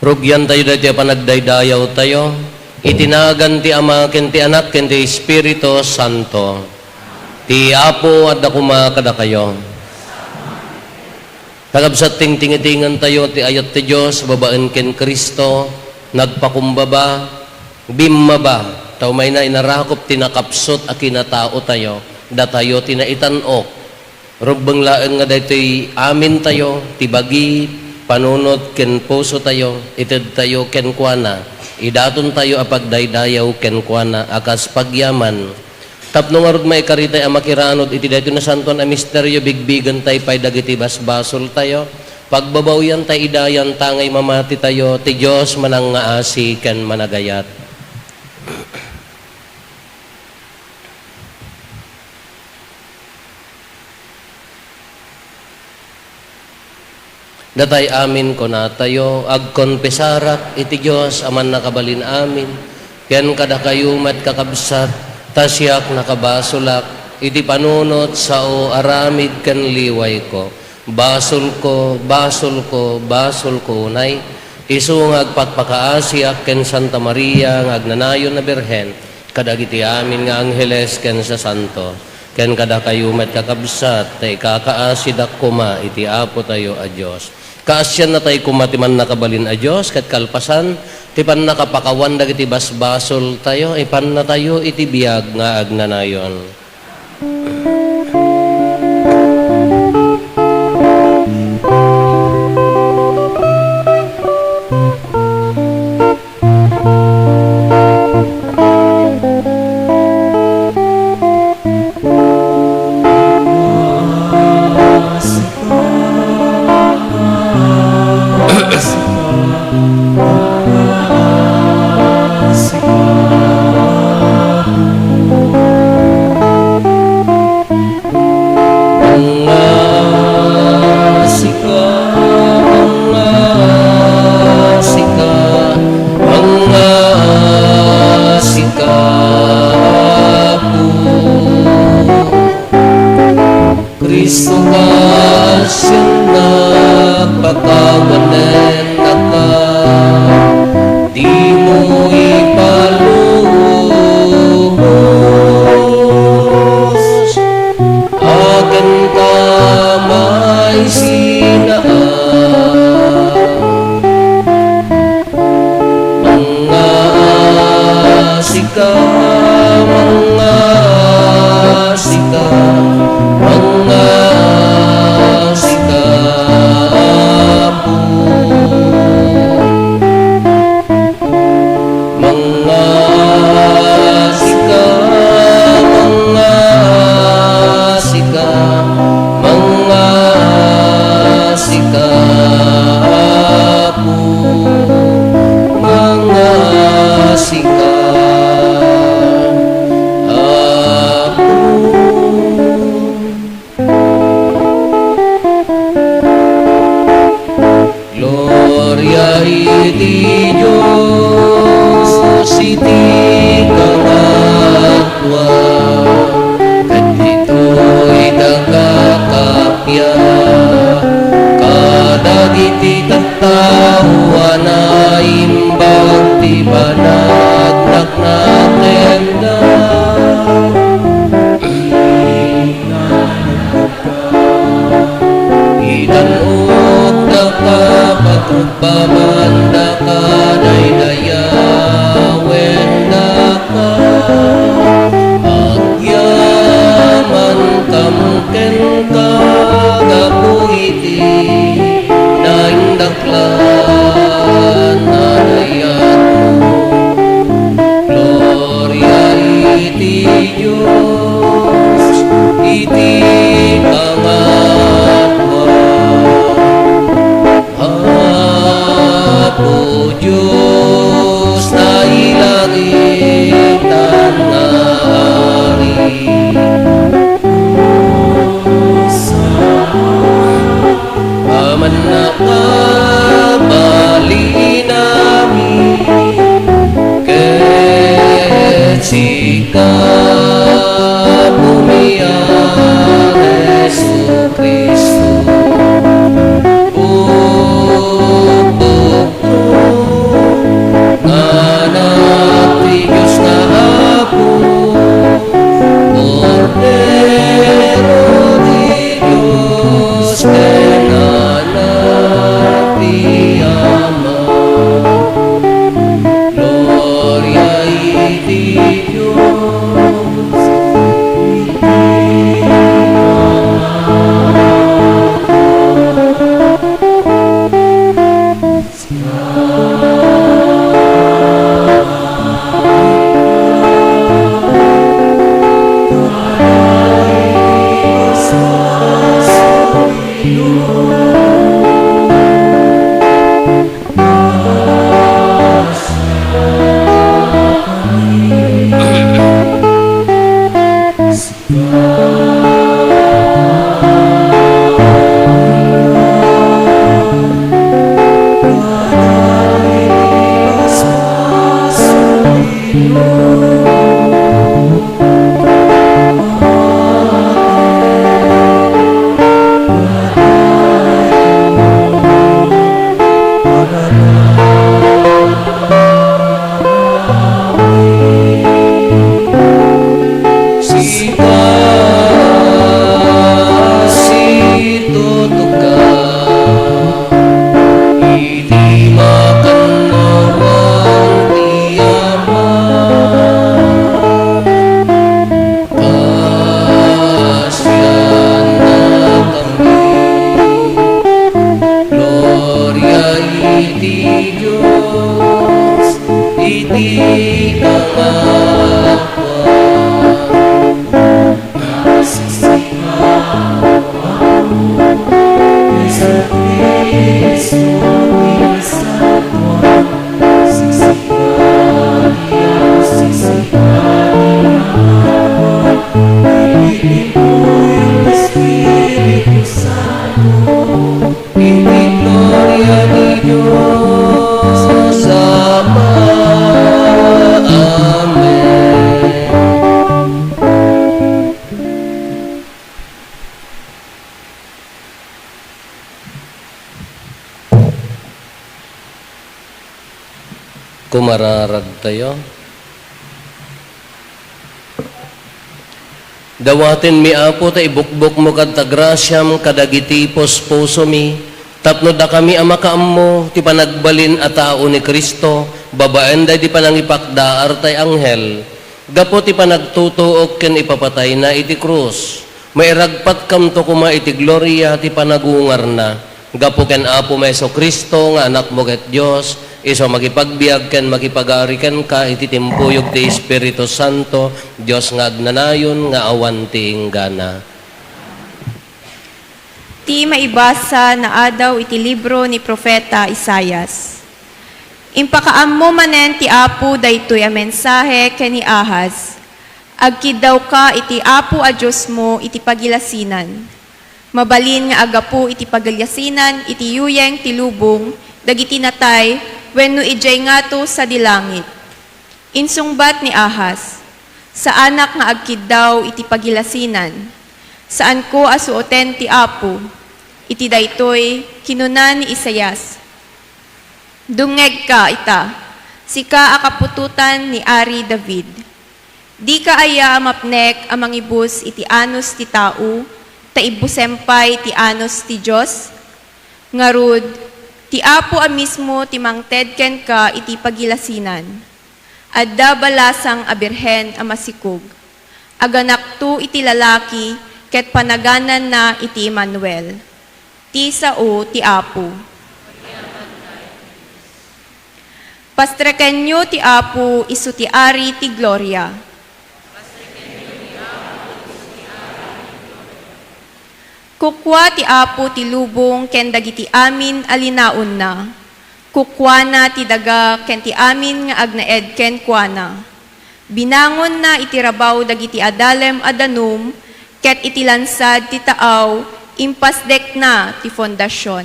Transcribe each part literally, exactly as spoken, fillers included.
Rugiantayo daytoy a panagdaydayawtayo, iti nagan ti Ama, ken ti Anak, ken ti Espiritu Santo. Ti Apo adda koma kadakayo. Kakabsat, tingtingitingentayo ti ayat ti Dios babaen ken Cristo, nagpakumbaba, bimmaba, ta umayna inarakop ti nakapsut a kinataotayo, datayo ti naitan-ok. Rugbeng laeng nga daytoy amintayo, ti bagi, panunot ken pusotayo, itedtayo kenkuana, idatontayo a pagdaydayaw kenkuana a kas pagyaman. Tapno ngarud maikaritay a makiranud iti daytoy nasantoan a misterio, bigbigentay pay dagiti basbasoltayo, pagbabawiantay idayan ta ngay mamatitayo, ti Dios manangngaasi ken managayat. Datay amin kunatayo, agkonfesarak iti Dios a mannakabalin amin, ken kadakayo met, kakabsat, ta siak nakabasolak iti panunot, sao, aramid, ken liwayko. Basolko, basolko, basolko unay, isu nga agpakpakaasiak ken Santa Maria nga agnanayon a Birhen, kadagiti amin nga angheles ken sasanto, ken kadakayo met, kakabsat, ta ikakaasidak koma iti Apotayo a Dios. Kaasiannatay koma ti mannakabalin a Dios, ket kalpasan ti pannakapakawan dagiti basbasoltayo, ipannatayo iti biag nga agnanayon. Iti Dios iti kangatoan, ket ditoy dagakappia kadagiti tattao a naimbag ti panagna kenka. Itan-ok daka, pagrubbaban daka, daydayawen daka, agyaman kam kenka, gapu iti naindaklan a dayatmo. Gloria iti Dios iti kangatoan. Apo Dios, nailangitan nga Ari. Amanna kabalinami ket sika, Apomi a Jesu-Cristo. Pupukno nga Anak ti Dios nga Apo, Kordero ti Dios ken Anak ti Ama. Gloria iti Dios iti kangatoan. Sika situtuka iti makannawan ti Ama. Pasiannakami. Gloria iti Dios iti kangatoan. Sika, Apo, Jesu-Cristo, Sika, Dios, sika, Anak, iti Timpo ti Espiritu Santo. Iti gloria ti Dios Ama. Amen. Kumararadtayo. Dawatenmi, Apo, ta ibukbokmo kadta grasiam kadagiti puspusomi, tapno dakami a makaammo ti panagbalin a tao ni Cristo babaen daydi panangipakdaar tay anghel, gapu ti panagtutuok ken ipapatayna iti krus. Mairagpatkamto koma iti gloria ti panagungarna. Gapu ken Apomi a Jesu-Cristo nga Anakmo ket Dios, isu a makipagbiag ken makipagari kenka iti timpuyog ti Espiritu Santo, Dios nga agnanayon nga awan ti inggana. Ti maibasa naadaw iti libro ni Profeta Isaias. Impakaammo manen ti Apo daytoy a mensahe ken ni Ahaz, "Agkiddawka iti Apo a Diosmo iti pagilasinan." Mabalin nga aggapu iti pagilasinan iti yuyeng ti lubong dagiti natay wenno idiay ngato sadi langit. Insungbat ni Ahaz, "Saanak nga agkiddaw iti pagilasinan. Saanko a suoten ti Apo." Iti daytoy, kinuna ni Isaias, "Dumngegka ita, sika a kaputotan ni Ari David. Dika aya a mapnek a mangibus iti anus ti tao, ta ibbusem pay ti anus ti Dios? Ngarud, ti Apo a mismo ti mangted kenka iti pagilasinan. Adda balasang a birhen a masikog. Aganakto iti lalaki ket panagananna iti Emmanuel." Ti sao ti Apo. Pastrekenyo ti Apo, isu ti Ari ti gloria. Kukua ti Apo ti lubong ken dagiti amin a linaonna. Kukuana ti daga ken ti amin nga agnaed kenkuana. Binangonna iti rabaw dagiti adalem a danum, ket iti lansad ti taaw, impasdekna ti fondasion.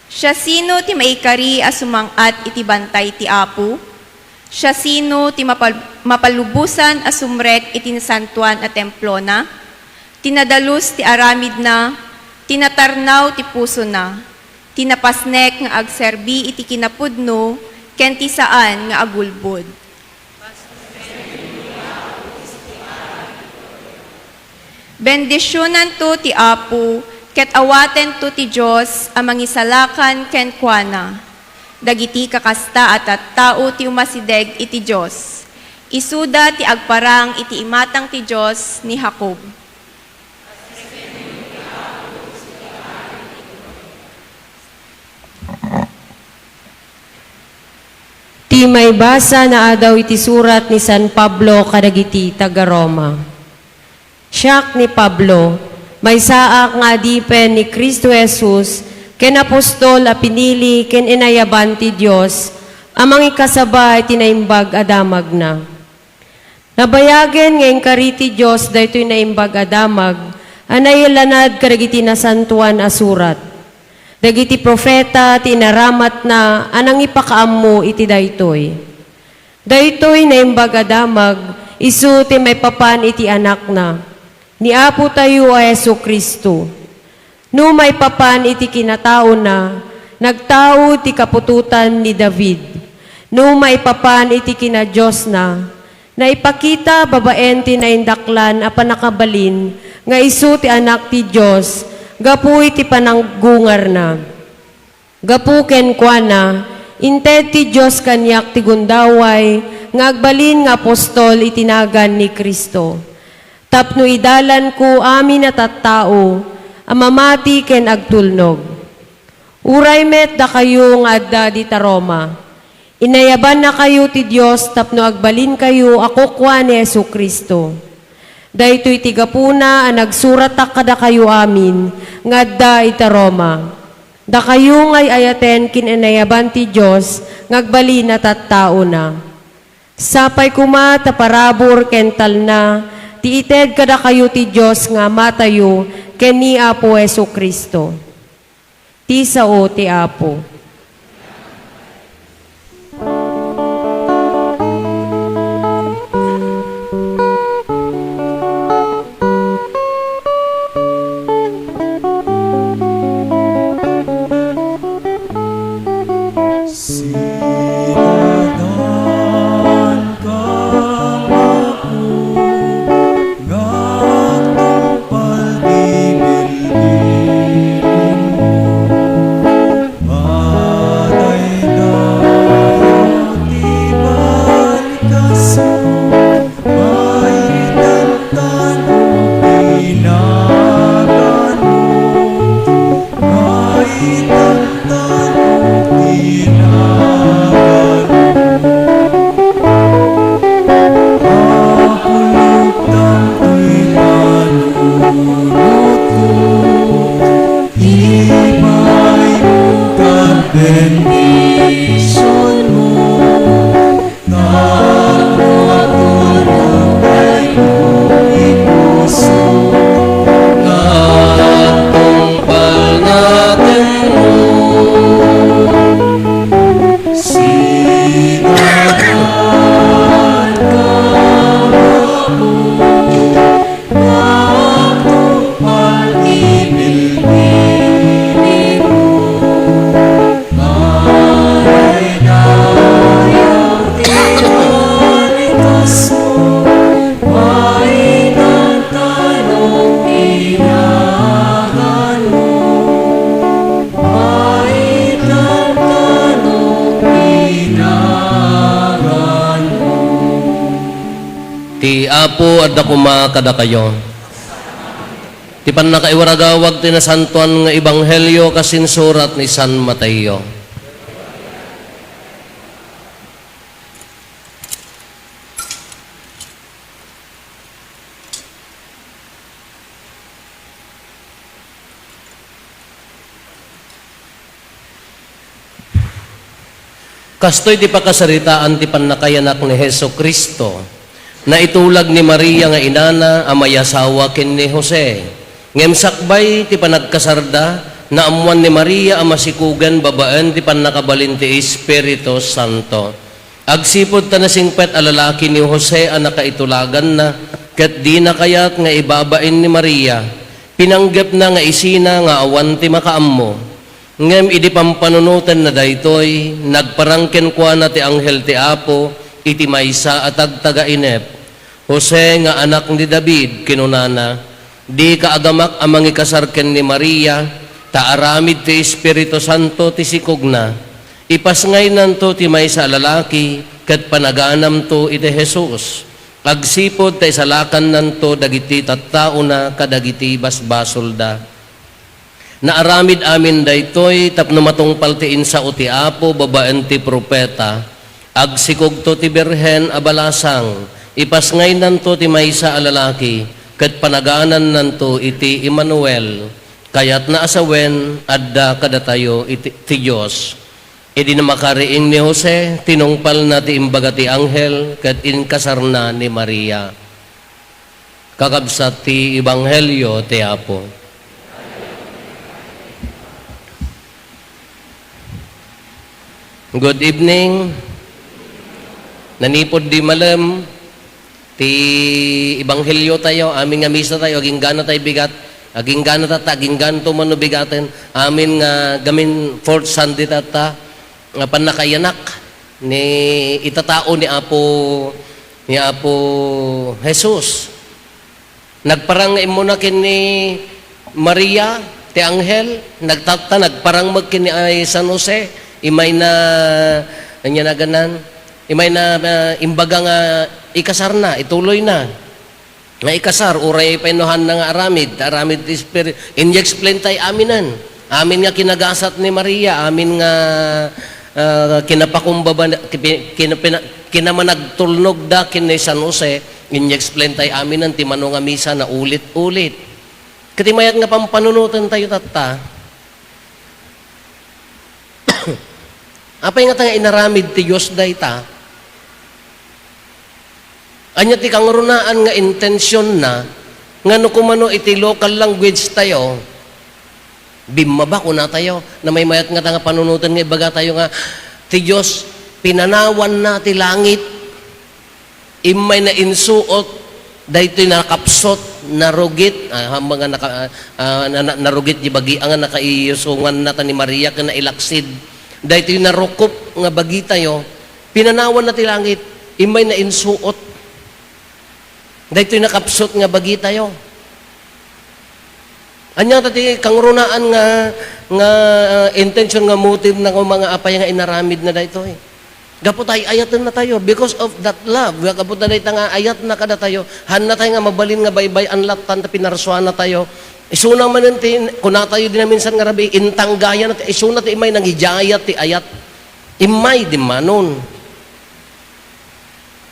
Siasino ti maikari a sumang-at iti bantay ti Apo? Siasino ti mapal-, mapalubosan a sumrek iti nasantoan a templona? Ti nadalus ti aramidna, ti natarnaw ti pusona, ti napasnek nga agserbi iti kinapudno ken ti saan nga agulbod. Bendisionanto ti Apo, ket awatento ti Dios a mangisalakan kenkuana. Dagiti kakasta a tattao ti umasideg iti Dios. Isuda ti agparang iti imatang ti Dios ni Jacob. Ti maibasa naadaw iti surat ni San Pablo kadagiti taga-Roma. Siak ni Pablo, maysaak nga adipen ni Cristo Jesus ken apostol a pinili ken inayaban ti Dios a mangikasaba iti naimbag a damagna. Nabayagen nga inkari ti Dios daytoy naimbag a damag a nailanad kadagiti nasantoan a surat. Dagiti profeta ti inaramatna a nangipakaammo iti daytoy. Daytoy naimbag a damag, isu ti maipapan iti Anakna, ni Apotayo a Jesu-Cristo. No maipapan iti kinataona, nagtao ti kaputotan ni David. No maipapan iti kinadiosna, naipakita babaen ti naindaklan a pannakabalin nga isu ti Anak ti Dios gapu iti pananggungarna. Gapu kenkuana, inted ti Dios kaniak ti gundaway nga agbalin nga apostol iti nagan ni Cristo, tapno idalanko amin a tattao a mamati ken agtulnog. Uray met dakayo nga adda dita Roma, inayabannakayo ti Dios tapno agbalinkayo a kukua ni Jesu-Cristo. Daytoy ti gapuna a nagsuratak kadakayo amin nga adda ita Roma. Dakayo nga ay-ayaten ken inayaban ti Dios nga agbalin a tattaona. Sapay koma ta parabur ken talna ti ited kadakayo ti Dios nga Amatayo ken ni Apo Jesu-Cristo. Ti sao ti Apo. Sinadan kang Apo, nga agtungpal ti bilbilin mo. Apo, adda koma kadakayo. Ti pannakaiwaragawag ti nasantoan nga ebanghelio kas insurat ni San Mateo. Kastoy ti pakasaritaan ti pannakayanak ni Jesu-Cristo. Naitulag ni Maria nga inana a maiyasawa ken ni Jose. Ngem sakbay ti panagkasarda, naammoan ni Maria a masikogen babaen ti pannakabalin ti Espiritu Santo. Agsipud ta nasingpet a lalaki ni Jose a nakaitulaganna, ket dina kayat nga ibabain ni Maria, pinanggepna nga isina nga awan ti makaammo. Ngem idi pampanunotenna daytoy, nagparang kenkuana ti anghel ti Apo iti maysa a tagtagainep. "Jose nga anak ni David," kinunana, "dika agamak a mangikasar ken ni Maria, ta aramid ti Espiritu Santo ti sikogna. Ipasngaynanto ti maysa a lalaki, ket panaganamto iti Jesus. Agsipud ta isalakannanto dagiti tattaona kadagiti basbasolda." Naaramid amin daytoy tapno matungpal ti insao ti Apo babaen ti profeta. Agsikogto ti birhen a balasang, ipasngaynanto ti maysa a lalaki, ket panaganannanto iti Emmanuel. Kayatna a sawen, adda kadatayo iti, ti Dios. Idi makariing ni Jose, tinungpalna ti imbaga ti anghel ket inkasarna ni Maria. Kakabsat ti ebanghelio ti Apo. Good evening. Nanipud di malem ti ebanghelio tayo, amin nga misa tayo, aginggana tayo bigat, aginggana tatta, aginggana to man no bigaten, amin nga gamin fourth Sunday tatta, nga pannakaiyanak ni itatao ni Apo, ni Apo Jesus. Nagparang nga immuna ken ni Maria ti anghel, nagtatta, nagparang met ken ni ay San Jose, imayna, ania naganan, imayna, ah, imbaga nga ikasarna, ituloyna. Nga ikasar, uray pay no hanna nga aramid, aramid ti Espiritu. Inya explain tay aminen. Amin nga kinagasat ni Maria, amin nga, ah, kinapakumbaba, kina-, kina-, kinamanagtulnogda ken ni San Jose, inya explain tay aminen ti mano nga misa na ulit-ulit. Ket ti mayat nga pampanunoten tayo tatta, apay nga ta nga inaramid ti Dios dayta? Ania ti kangrunaan nga intensionna nga no kumano iti local language tayo, bimmaba, kunatayo, namaymayat nga ta nga panunoten nga ibaga tayo nga ti Dios pinanawanna ti langit, immay na insuot, daytoy nakapsot, narugit, ah, mga naka-, ah, ah, na-, na-, narugit di bagi nga nakaiyusungan na ta ni Maria ken nailaksid. Daytoy narukop nga bagitayo, pinanawan na ti langit, immay na insuot. Daytoy nakapsot nga bagitayo. Ania ta ti kangrunaan nga, nga, ah, intention nga motive na kung mga apay nga inaramid na daytoy? Gapu ta ay-ayaten na tayo because of that love. Gapu ta dayta nga ayat na kadatayo, han na tayo nga mabalin nga baybay-an lattan ta pinarsuan na tayo. Isuna manen ti, kuna tayo din na minsan nga rabi, intanggayan na ti, isuna ti imay nangijayat ti ayat. Imay di manon.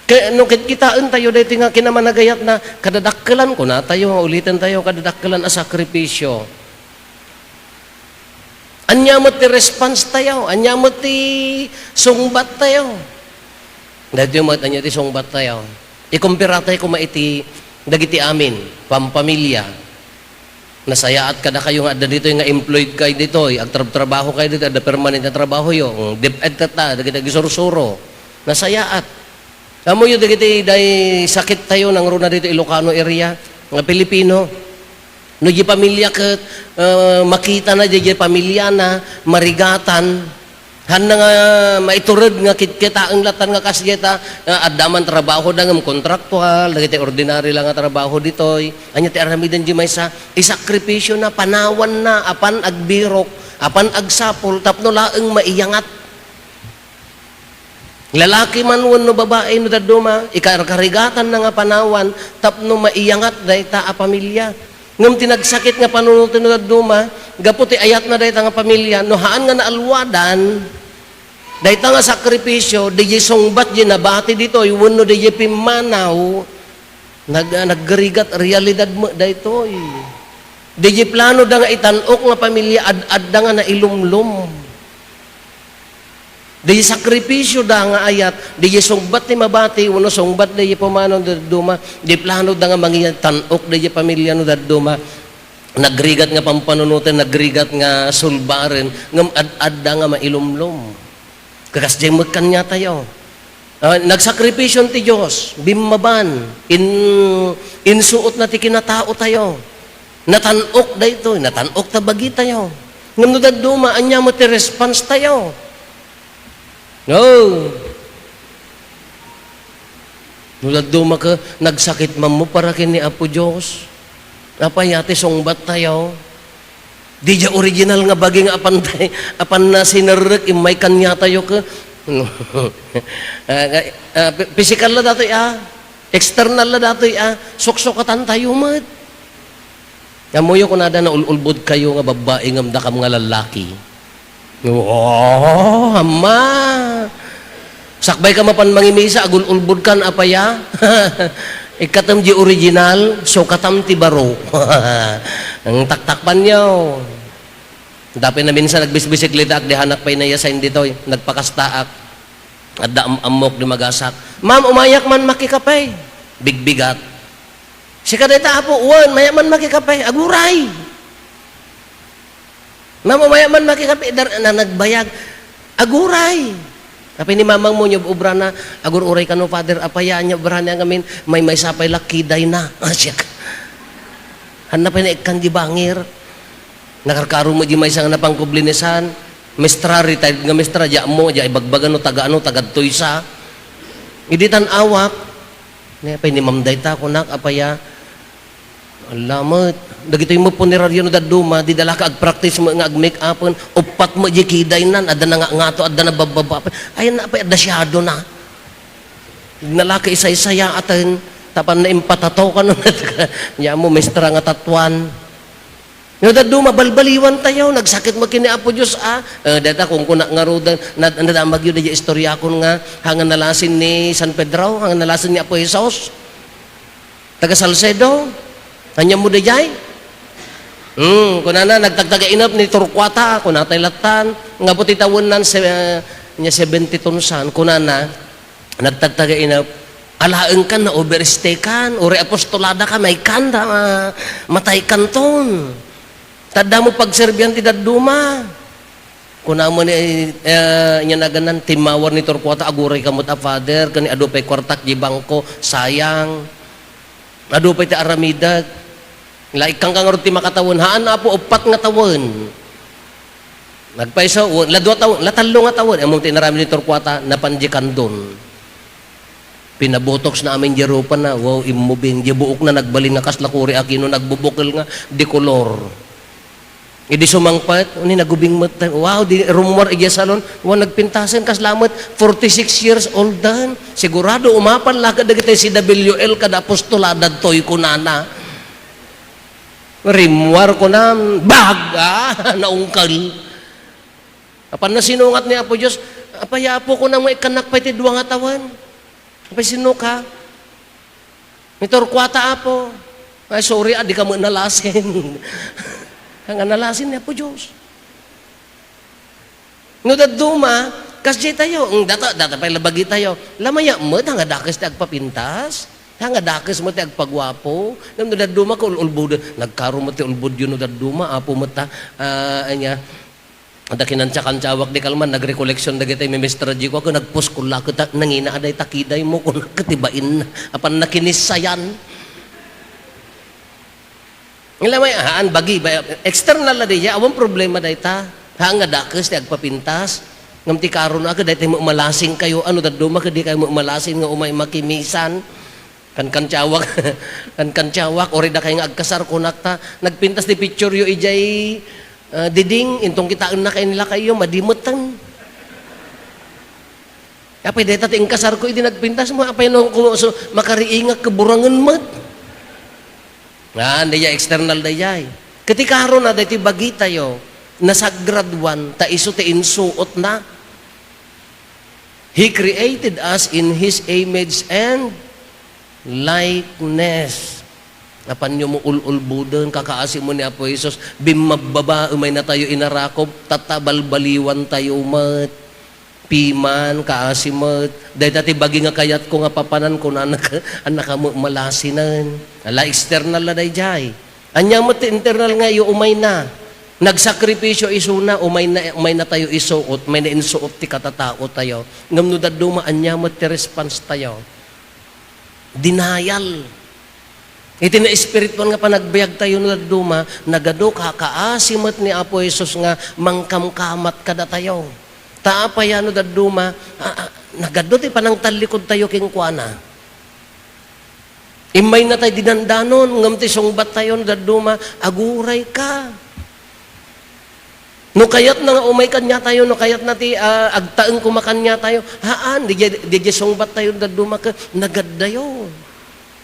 Kay no kitkitaen tayo daytoy nga kinamanagayat na kadadakkelan, kuna tayo, nga uliten tayo, kadadakkelan a sakripisyo. Ania met ti response tayo? Ania met ti sungbat tayo? Daytoy met ania ti sungbat tayo. Ikumpara tayo koma iti dagiti amin, pampamilya. Nasayaat kadakayo nga adda ditoy nga employed kay ditoy, agtrabtrabaho kay ditoy, adda permanent nga trabahoyo. Mm, DepEd tatta, dagiti agisursuro. Nasayaat. Ammoyo dagiti day sakit tayo nangruna ditoy Ilocano area nga Pilipino. No di pamilya ket, eh, makita na di, di pamilya na, marigatan, Hanna nga maitured nga kitkitaen lattan nga kas dayta, ah, adda man trabahoda ngem kontraktual, dagiti ordinary la nga trabaho ditoy. Ania ti aramiden di maysa? Isakripisyo na, panawan na, apan agbirok, apan agsapul, tapno laeng maiyangat. Lalaki man wenno babai no dadduma, ikarkarigatanna nga panawan tapno maiyangat dayta a pamilia. Ngem ti nagsakit nga panunoten no dadduma, gapu ti ayatna dayta nga pamilia, no haan nga naalwadan, dayta nga sakripisio, diay sungbat diay nabati ditoy, wenno diay pimmanaw, nag-, naggarigat, realidad met daytoy. Diay plano da nga itan-ok nga pamilia, ad-adda nga nailumlom. Diay sakripisio da nga ayat, diay sungbat ti mabati, wenno sungbat diay pumanaw no dadduma, diay plano da nga mangitan-ok diay pamilia no dadduma. Nagrigat nga pampanunoten, nagrigat nga sulbaren, ngem ad-adda nga mailumlom. Kakas diay met kaniatayo. Ah, nagsakripisyon ti Dios, bimmaban, in-, insuotna ti kinataotayo. Natan-ok daytoy, natan-ok ta bagitayo. Ngem no dadduma, ania met ti response tayo? No. No dadduma ka, nagsakit man mo para ken ni Apo Dios. Apay a ti sungbat tayo? Diay original nga bagi nga apan tay-, apan na sinerrek, immay kaniatayo ka. Ah, nga, ah, pi-, pisikal la datoy, ah. External la datoy, ah. Suksukatan tayo met. Ammoyo, kunada, naul-ulbod kayo nga babbai ngem dakam nga lallaki. Oh, amma. Sakbay ka mapan mangimisa, agul-ulbod kan, apay a? Ikkatem diay original, sukatam ti baro. Ang taktakpan nyo. Dapay na minsan, nagbisbisikleta ak, di hanak pay naiassign ditoy. Nagpakastaak. Adda am-, ammok di magasak. "Ma'am, umayak man makikape." Bigbigat. "Sika dayta, apo?" "Wen, maya man makikape." "Aguray." "Ma'am, maya man makikape." Dar-, na nagbayag. "Aguray." Apay ni mamang mo, niya obrana, "Agur-uray kano, Father, apay a niya obrana ngamin, maymaysa pay la kiday na." Ah, siya ka. Hanna pay na ikkan di bangir. Nakarkaro mo di maysa nga napangkublinisan. Mestra, retired nga mestra, diay ammo, diay ibagbaga no taga ano, taga ditoy sa. Idi tan-awak, "Ni apay ni Ma'am dayta?" kunak, "Apay a?" Ala met, dagitoy met puneraryo no dadduma, dida la ka agpractice met nga agmake-upen, uppat met diay kidaynan, adda nangangato, adda nabababa. Ay, na, apay, adda siyado na. Nalaki isaysayaaten, tapan na impatato kano. Nya mo, mestra nga tatuan. No dadduma, balbaliwan tayo, nagsakit mo ken ni Apo Dios, ah. Eh, dayta, kung kuna ngaruden, nad-, nadamag yun, diay istoriakon nga, hanga nalasin ni San Pedro, hanga nalasin ni Apo Jesus. Taga Salcedo, ania mo diay? Hmm, kunana, nagtagtagainep ni Torquata, kunatay lattan, nga puti tawennan, se-, eh, nia seventy tunsan, kunana, nagtagtagainep, "Alaenkan, na-overstay kan, uray apostolada ka, maykan da, ma-, mataykanton. Tadda mo pagserbian ti dadduma." Kuna mo ni, eh, nia naganan, timmawar ni Torquata, "Aguray ka met a, Father, ken adu pay kuartak di bangko, sayang. Adu pay ti aramidek." La, ikkan ka ngarud ti makatawen. "Haan, Apo, uppat nga tawen." Nagpayso, wen, la dua tawen, la tallo nga tawen. Ammom ti inaramid ni Torquata, napan di kandon. Pinabotox na amin di rupana. Wow, immubing. Di buokna nagbalin nga kas la kuri a kino nagbubukel nga di kolor. Idi sumangpet, uni nagubing met. Wow, di rummuar idiay salon. Wow, nagpintasen kas la met forty-six years old dan. Sigurado, umapan la kadagiti C W L kada apostolada ditoy kunana. Rimmuar, kunam, bag! Ah, naungkel. Apan nasinungat ni Apo Dios, "Apay, Apo, kunam nga ikkannak pay ti dua nga tawen? Apay, sino ka?" "Ni Torquata, Apo." "Ay, sorry, ah, di ka met nalasin." Nga nalasin ni Apo Dios. No dadduma, kasdiay tayo, ang data, data pay labagi tayo. Lamaya met, hanga dakes ti agpapintas, hanga dakes met ti agpaguapo. Ngem no dadduma ka ul-ulbod, nagkaro met ti ulbodyo no dadduma, apo met ta, ah, ania, adda kinantiakantyaak di kalman, nagrecollection dagiti mimestra di ko, ako nagpuskol la, kita, nangina, aday takiday mo, kun ti bain, apan nakinissayan. Ngem lamay, haan, bagi, ba-, external la diay, awan problema dayta. Haan nga dakes ti agpapintas. Ngem ti karona, ket dayta mo malasing kayo, ano, dadduma ket di kayo malasing nga umay makimisan. Kankantyaak, kankantyaak, uray dakay nga agkasar, kunak ta, nagpintas ti picture yo idiay, ah, diding, intong kitaenna kay ni lakayyo, madi metten. Apay, dayta ti inkasarko idi nagpintas mo, apay no, kumo, so, makariingak ket burangen met. Ah, dayjay external dayjay. Ket ti karona, daytoy bagitayo, nasagraduan, ta isu ti insuotna. He created us in His image and likeness. Apanyo mo ul-ulbuden, kakaasi mo ni Apo Jesus, bimmabbaba, umaynatayo inarakop, tatta balbaliwantayo met. Piman, kaasi met. Dayta ti bagi nga kayatko nga papanan, kunana ka, annaka met malasinen. Ala, external la dayjay. Ania met ti internal nga iyo umayna? Nagsakripisyo isuna, umayna, umaynatayo isuot, umayna insuot ti katataotayo. Ngem no dadduma, ania met ti response tayo? Denial. Iti naespirituan nga panagbiagtayo no dadduma, nagadu, kakaasi met ni Apo Jesus nga mangkamkamat kadatayo. Ta apay a no dadduma, a, a, nagadu ti panangtallikudtayo kenkuana. Immaynatay dinandanon, ngem ti sungbattayo no dadduma, agurayka. No kayatna nga umay kaniatayo, no kayatna ti, ah, agtaeng koma kaniatayo, haan, didiay, didiay sungbattayo dadduma ket nagaddayo.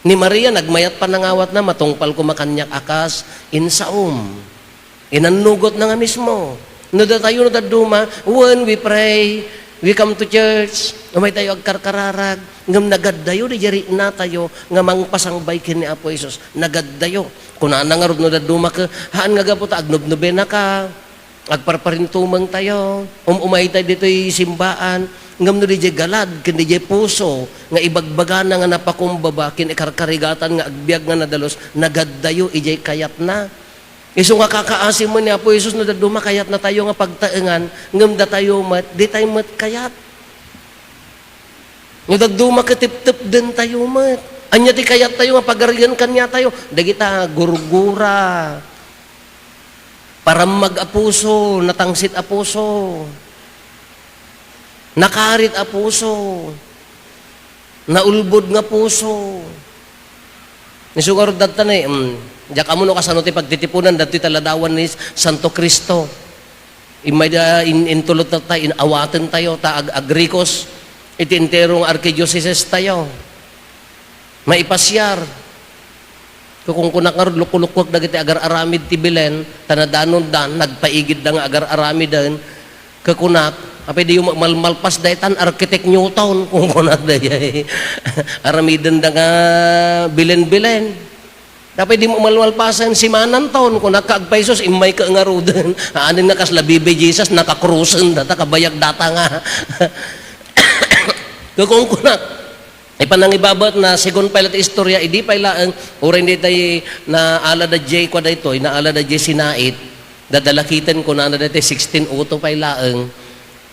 Ni Maria, nagmayat panangawatna, matungpal koma kaniak a kas insaom. Inannugotna nga mismo. No datayo no dadduma, when we pray, we come to church, umaytayo agkarkararag, ngem nagaddayo didiay riknatayo nga mangpasangbay ken ni Apo Jesus. Nagaddayo. Kunana ngarud no dadduma ket, haan nga gapu ta agnobnobenaka, agparparintumengtayo, um-umaytayo ditoy simbaan, ngem no didiay galad ken didiay puso nga ibagbagana nga napakumbaba ken ikarkarigatan nga agbiag nga nadalus, nagaddayo idiay kayatna. Isu nga kakaasi met ni Apo Jesus no dadduma kayatnatayo nga pagtaengan, ngem datayo met, ditay met kayat. No dadduma ket teptepdentayo met. Ania ti kayattayo nga pagarigan kaniatayo? Dagita gurgura, parammag a puso, natangsit a puso, nakarit a puso, naulbod nga puso. Isu ngarud datta ni, mm, diak ammo no kasano ti pagtitipunan, datoy ta ladawan ni Santo Cristo. Immay da in-, intulot tatta, in-, awatentayo, ta ag-, agrikos iti entero nga arkidiocesestayo. Maipasiar. Kukunkunak ngarud, lukulukuak dagiti agar-aramid ti Belen, ta nadanonda, nagpaigidda nga agar-aramiden. Kukunak, apay diyo ma-, malmalpas daytan, Architect Newton, kunkunak dayay. Aramidenda nga Belen-Belen. Apay di mo malmalpasen, si Mananton, kunak, agpaysos, immayka ngaruden. Aanin nga kasla baby Jesus, nakakrusen data, kabayag data nga. Kukunkunak. Ipanangibabat na, segun pay la ti istorya, idi pay laeng, uray di tay naala da Jay, kwa daytoy, naala da Jay sinait, dadalakiten, kunana daytoy, sixteen oh two pay laeng.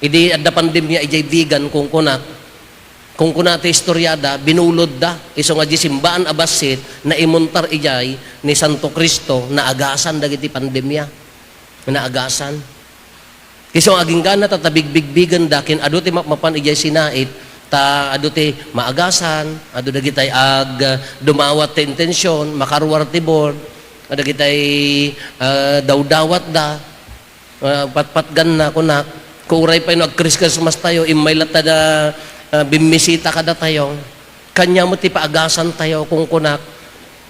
Idi adda pandemya, ijay Vigan, kunkunak. Kunkuna ti istoriada, binulodda, isu nga di simbaan a bassit, naimuntar ijay ni Santo Cristo, naagasan dagiti pandemya. Naagasan. Isu nga aginggana ta, ta bigbigbigenda, ken adu ti mapmapan ijay sinait, ta adu ti maagasan, adu dagitay ag, dumawat ti intention, makaruar ti board, dagitay, ah, dawdawatda. Ah, patpatganna, kunak, "Uray pay no ag-Chris-, Christmas tayo, immay latta da, ah, bimmisita kadatayo. Kanya mo ti paagasan tayo," kunkunak.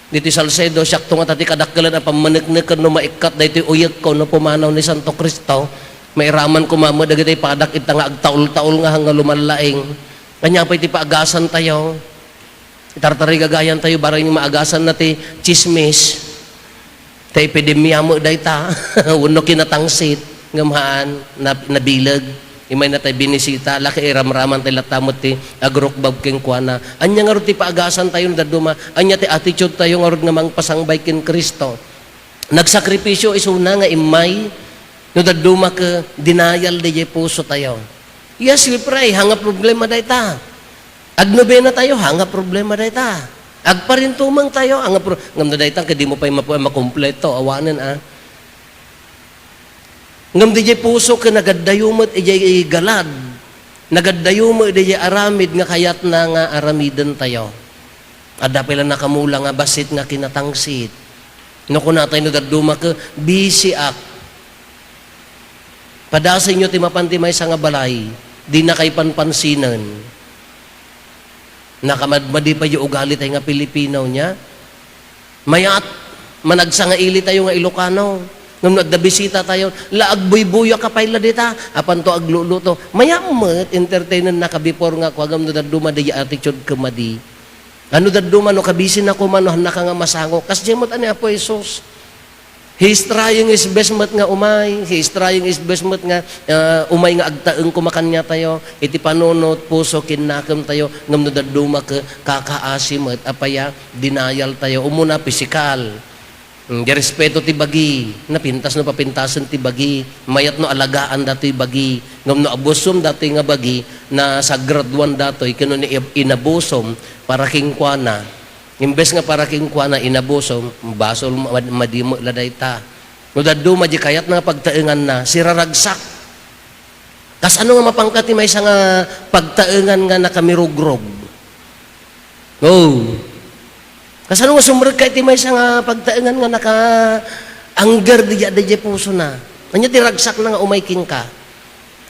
Ditoy Salcedo, siakto nga ta ti kadakkelan a pammanekneken no maikkat daytoy uyekko no pumanaw ni Santo Cristo. Mairaman ko mama dagiti padak ita nga agtaul-taul nga hanga lumallaing. Kanya pay ti paagasan tayo. Itartarigagayan tayo, bareng maagasan na ti tsismis. Ta epidemia met dayta, wenno kinatangsit, ngem haan, na-, nabileg. Immay na tayo binisita, laki iramraman tayo latta met ti agrukbab kenkuana. Ania ngarud ti paagasan tayo no dadduma? Ania ti attitude tayo ngarud nga mangpasangbay ken Cristo? Nagsakripisyo isuna nga immay, no dadduma ket denial dayjay puso tayo. Yes, we pray. Hanga problema dayta. Agnobena tayo, hanga problema dayta. Agparintumeng tayo, hanga pro-, ngem no dayta, ket di mo pay mapu-, makumpleto, awanen, ah. Ngem dayjay puso ket nagaddayo met ijay galad. Nagaddayo met dayjay aramid nga kayatna nga aramiden tayo. Adda pay la nakamula nga bassit nga kinatangsit. No kunatay no dadduma ket, "Bisiak." Padasenyo ti mapan ti maysa nga balay. Dinakay panpansinen. Nakamadmadi pay ugali tayo nga Pilipino, nia? Mayat, managsangaili tayo nga Ilocano. Ngem no adda bisita tayo, la agbuybuya ka pay la dita, apan to agluluto. Mayat met, entertainen na ka before nga kua, ngem no dadduma di attitude ka madi. Ano dadduma no kabisi na koma no hannaka nga masango. Kasdiay met ni Apo Jesus. He is trying his best met nga umay. He is trying his best met nga, ah, umay nga agtaeng koma kaniatayo. Iti panunot, puso, ken nakem tayo, ngem no dadduma ka, kakaasi met, apay a, denial tayo. Umuna, pisikal. Mm, di respeto ti bagi. Napintas no papintasen ti bagi. Mayat no alagaan datoy bagi. Ngem no abusom datoy nga bagi, nasagraduan datoy, ken no ni-, inabusom para kenkuana. Imbes nga para kenkuana, inabuso, basol, mad-, madi met la dayta. No dadduma di kayatna nga pagtaenganna, siraragsak. Kasano nga mapanka ti maysa nga pagtaengan nga nakamirugrog? Oh. Kasano nga sumrekka iti maysa nga pagtaengan nga nakaangger di, di, di pusona? Ania ti ragsakna nga umay kenka?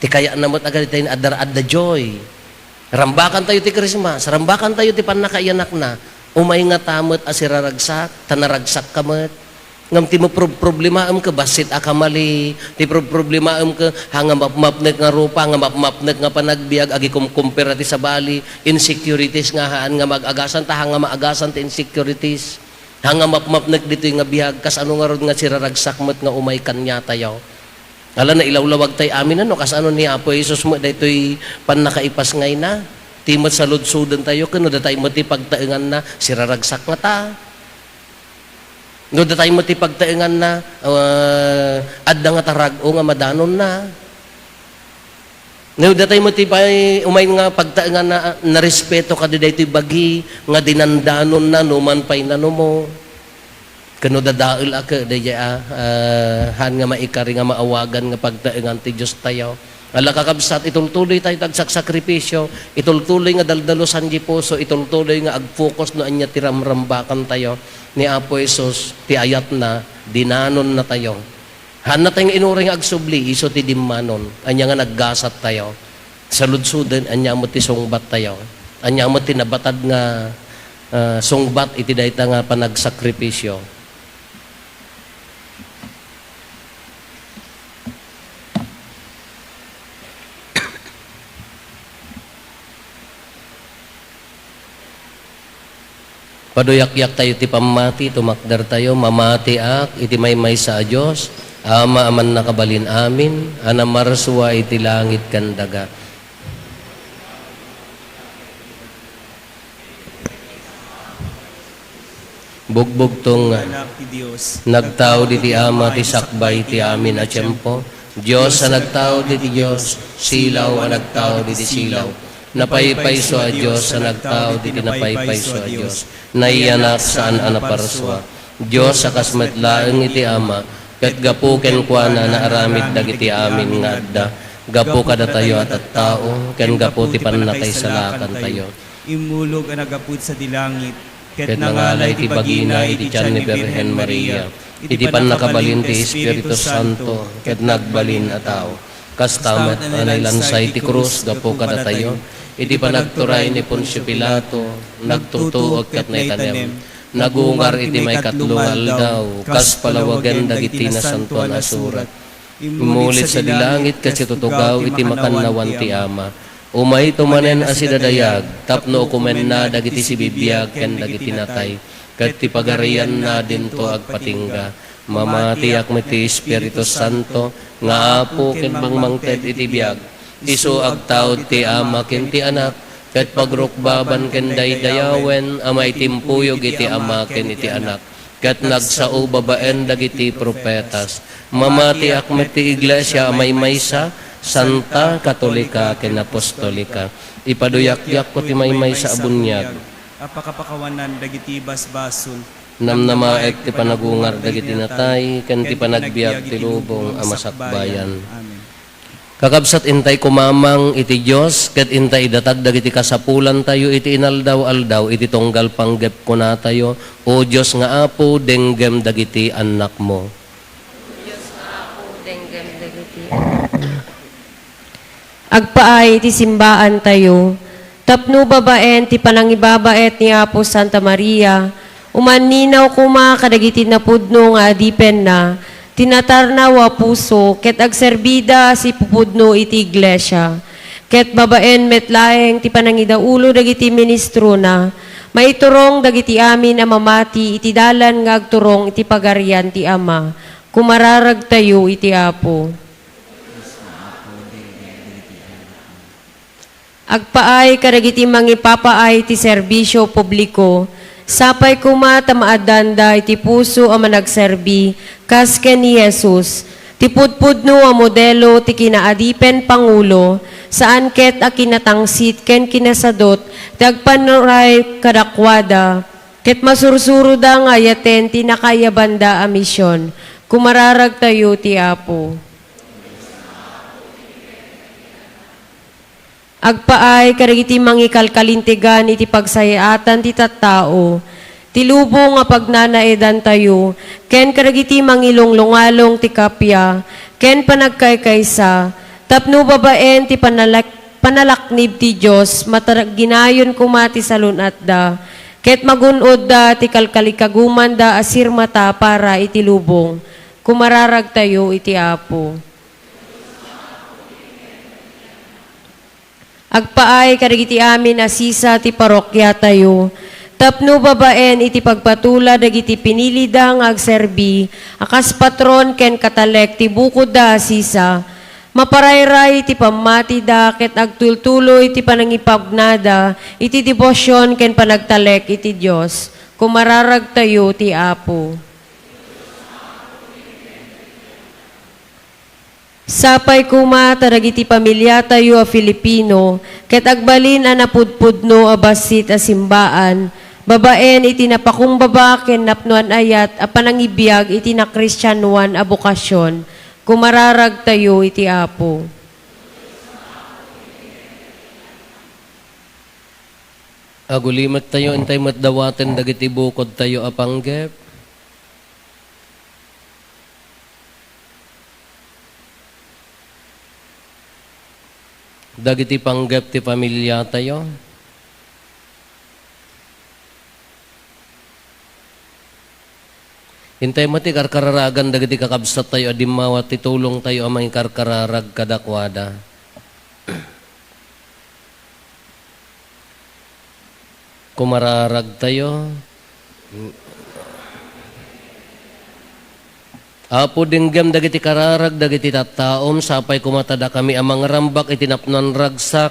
Ti kayatna met a kadatayen adda, adda joy. Rambakan tayo ti Christmas, rambakan tayo ti pannakaiyanakna. Umay ngata met a siraragsak, ta naragsak ka met. Ngem ti maprob-, problemaem ka, bassit a kamali. Ti prob-, problemaem ka, ha nga mapmapnek nga rupa, nga mapmapnek nga panagbiag, agikumkumpara ti sabali, insecurities nga haan nga maag-agasan, ta ha nga maagasan ti insecurities. Ha nga mapmapnek ditoy nga biag, kasano ngarud nga siraragsak met nga umay kaniatayo? Ala, nailawlawag tay amin, ano, kasano ni Apo Jesus met daytoy pannakaipasngayna? Ti met saludsoden tayo, ken no datay met ti pagtaenganna, siraragsak ngata. No datay met ti pagtaenganna, ah, adda ngata rag-o nga madanonna. No datay met ti pay-, umay nga pagtaenganna, ah, narespeto kadi daytoy bagi nga dinandanonna, numan pay nanumo. Ken no dadael a ket daydiay a, ah, haan nga maikari nga maawagan nga pagtaengan ti Diostayo. Ala, kakabsat, itultuloy tayo ti agsaksakripisyo, itultuloy nga daldalusan ti puso, itultuloy nga agfocus no ania ti ramrambakan tayo ni Apo Jesus, ti ayatna, dinanonna tayo. Haanna tayo nga inuray nga agsubli, isu ti dimmanon. Ania nga naggasat tayo? Saludsoden, ania met ti sungbat tayo? Ania met ti nabatad nga, ah, sungbat iti dayta nga panagsakripisyo? Paduyakyak tayo ti pammati, tumakder tayo, mamatiak iti maymaysa a Dios, Ama a mannakabalin amin, a namarsua iti langit ken daga. Bugbugtong nga Anak ti Dios, nagtaud iti Ama ti sakbay ti amin a tiempo. Dios a nagtaud iti Dios, silaw a nagtaud iti silaw. Napaypayso a Dios a nagtaud iti napaypayso a Dios. Nayanak saan a naparsua. Dios a kas met laeng iti Ama, ket gapu kenkuana naaramid dagiti amin nga adda. Gapu kadatayo a tattao, ken gapu ti pannakaisalakantayo. Immulog a nagapud sadi langit, ket nangala iti bagina iti tian ni Birhen Maria, iti pannakabalin ti Espiritu Santo, ket nagbalin a tao. Kasta met a nailansa iti krus gapu kadatayo, iti panagturay ni Poncio Pilato, nagtutuok ket naitanem, nagungar iti maikatlo nga aldaw, kas palawagen dagiti Nasantoan a Surat. Immuli sadi langit ket situtugaw iti makannawan ti Ama. Umayto manen a sidadayag tapno ukomenna dagiti sibibiag ken dagiti natay, ket ti pagarianna dinto agpatingga. Mamatiak met ti Espiritu Santo nga Apo ken mangmangted iti biag. Isu agtaud ti Ama ken ti Anak, ket pagrukbaban ken daydayawen a maitimpuyog iti Ama ken iti Anak, ket nagsao babaen dagiti profetas. Mamatiak met ti Iglesia a maymaysa, santa, katolika, ken apostolika. Ipaduyakyak ko ti maymaysa a buniag a pakapakawanan dagiti basbasol. Namnamaek ti panagungar dagiti natay, ken ti panagbiag ti lubong a masakbayan. Amen. Kakabsat, intay kumamang iti Dios, ket intay idatag dagiti kasapulantayo iti inaldaw-aldaw iti tunggal panggep. Kunatayo, O Dios nga Apo, denggem dagiti annakmo. O Dios nga Apo, denggem dagiti annakmo. Agpaay iti simbaantayo, tapno babaen ti panangibabaet ni Apo Santa Maria, umanninaw koma kadagiti napudno nga adipenna, tinatarnaw a puso, ket agserbida a sipupudno iti Iglesia. Ket babaen met laeng ti panangidaulo dagiti ministrona, maiturong dagiti amin a mamati iti dalan nga agturong iti Pagarian ti Ama. Kumararagtayo iti Apo. Agpaay kadagiti mangipapaay ti serbisio publiko, sapay koma ta maaddanda iti puso a managserbi kas ken ni Jesus, ti pudpudno a modelo ti kinaadipen pangulo, saan ket a kinatangsit ken kinasadot ti agpanuray kadakuada, ket masursuroda nga ayaten ti nakaayabanda a mision. Kumararagtayo ti Apo. Agpaay kadagiti mangikalkalintegan iti pagsayaatan ti tattao, ti lubong a pagnanaedantayo, ken kadagiti mangilunglungalong ti kappia ken panagkaykaysa, tapno babaen ti panalak-, panalaknib ti Dios, mataginayon koma ti salun-atda, ket magun-odda ti kalkalikagumanda a sirmata para iti lubong. Kumararagtayo iti Apo. Agpaay kadagiti amin a sisa ti parokiatayo, tapno babaen iti pagpatula dagiti pinilida nga agserbi a kas patron ken katalek ti bukodda a sisa, maparayray ti pammatida ket agtultuloy ti panangipagnada iti debosion ken panagtalek iti Dios. Kumararagtayo ti Apo. Sapay koma ta dagiti pamiliatayo a Filipino ket agbalin a napudpudno a bassit a simbaan babaen iti napakumbaba ken napnoan ayat a panangibiag iti nakristianoan a bokasion. Kumararagtayo iti Apo. Agulimettayo, intay met dawaten dagiti bukodtayo a panggep. Dagiti panggep ti familiatayo. Intay met ti karkararagan dagiti kakabsattayo a dimmawat ti tulongtayo a mangikarkararag kadakuada. Kumararagtayo. Apo, denggem dagiti kararag dagiti tattaom, sapay koma ta dakami a mangrambak iti napnoan ragsak,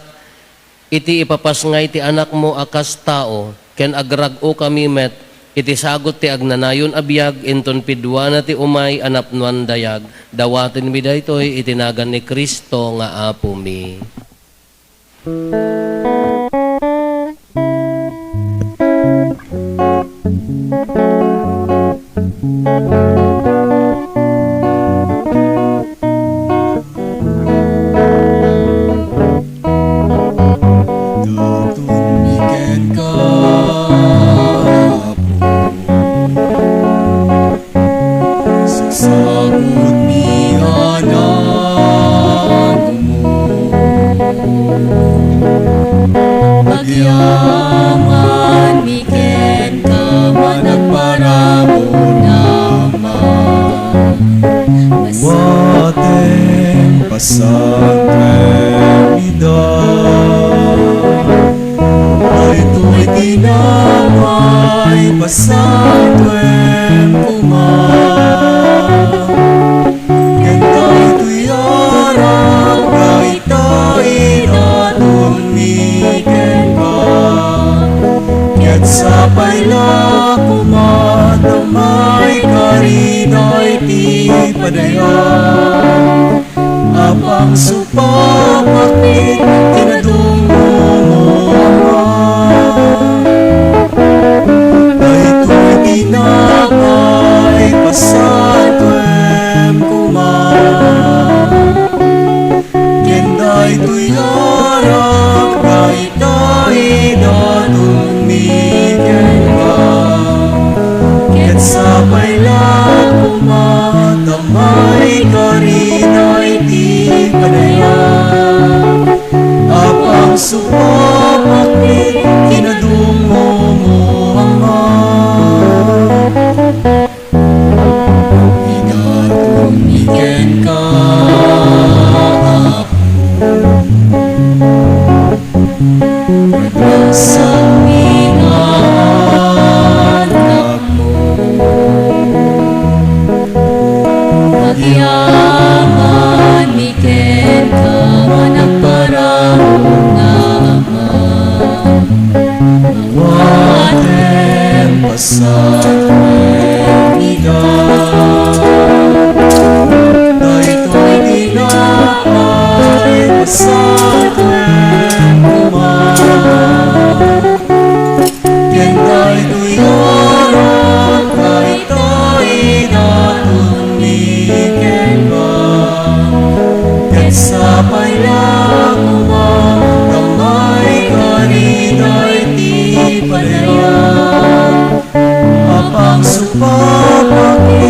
iti ipapasngay ti Anakmo a kas tao, ken agrag-okami met iti sagut ti agnanayon a biag inton piduana ti umay a napnoan dayag. Dawatenmi daytoy iti nagan ni Cristo nga Apomi. Datonmi kenka, Apo. Sagsagutmi a naganmo. Agyamanmi kenka, managparabur nga Ama. Batem pasantoem ida. Daytoy ti namay pasantoem koma. Ken daytoy a ragda ita idatonmi kenka. Ket sapay la koma ta maikari daytoy ti padayan a pangsupapakmi ti nadumdummo, Ama. Daytoy ti namay pasantoem koma. Ken daytoy a ragda ita idatonmi kenka. Ket sapay la koma ta maikari daytoy padayan Supapakmi kinadummo, Ama. Idatonmi kenka, Apo. Paglasanmi nga anak. Agyamanmi kenka, managparaon nga Ama. Awatem pasatuen ida. Daytoy tinapay, pasatuen koma. Ken daytoy arak, dayta idatonmi kenka. Ket sapay la koma ta maikari dayta ti panayam a pangsupapakmi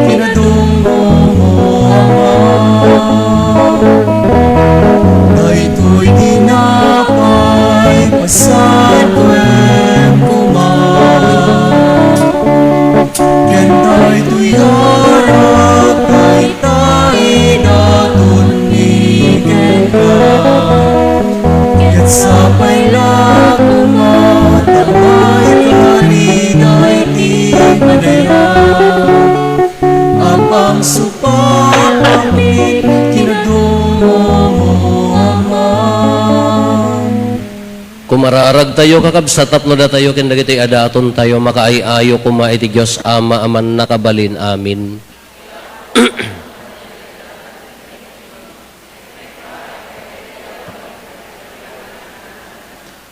kinadummo, Ama. Daytoy tinapay, pasatuen koma. Ken daytoy arak, dayta idatonmi kenka. Ket sapay la koma ta maikari dayta ti panayam a pangsupapakmi kinadummo, Ama. Kumaraaragtayo, kakabsat, tapno datayo ken dagitoy a datontayo makaay-ayo koma iti Dios Ama a mannakabalin. Amen.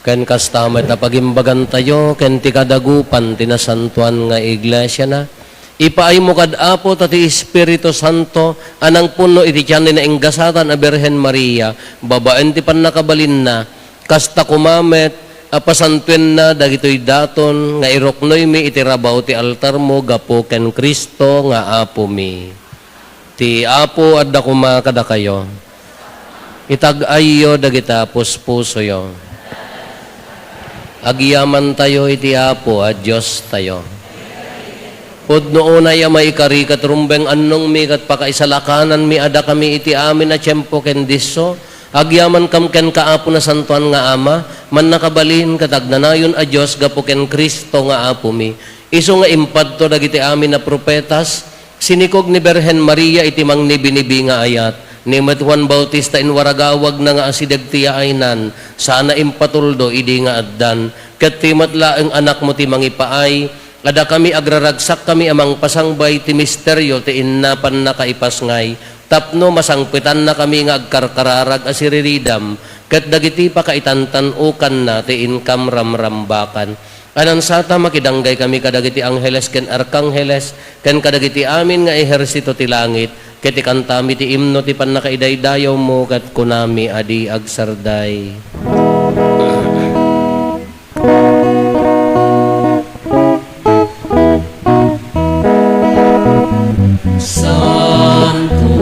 Ken kasta met a pagimbagantayo ken ti kadagupan ti nasantoan nga iglesiana, ipaaymo kad Apo ta ti Espiritu Santo a nangpunno iti tian ni nainggasatan a Birhen Maria babaen ti pannakabalinna, kasta koma met a pasantuenna dagitoy daton nga iruknoymi iti rabaw ti altarmo gapu ken Cristo nga Apomi. Ti Apo adda koma kadakayo. Itag-ayyo dagita puspusoyo. Agyamantayo iti Apo a Diostayo. Pudno unay a maikari ket rumbeng annongmi ket pakaisalakananmi a dakami iti amin a tiempo ken disso, agyamankam kenka, Apo Nasantoan nga Ama, mannakabalin ket agnanayon a Dios gapu ken Cristo nga Apomi. Isu nga impadto dagiti amin a profetas, sinikog ni Birhen Maria iti mangnibinibi nga ayat, ni met Juan Bautista inwaragawagna nga asideg ti yaaynan, sana impatuldo idi nga addan. Ket ti met laeng anakmo ti mangipaay, a dakami agraragsakkami a mangpasangbay ti misterio ti inna pannakaipasngay, tapno masangpetannakami nga agkarkararag a siriridam, ket dagiti pakaitantan-okanna ti inkam ramrambakan. Anansata, makidanggay kami kadagiti angheles ken arkangheles, ken kadagiti amin nga ehersito ti langit, ket ikantami ti imno ti pannakaidaydayawmo, ket kunami a di agsarday. Santo,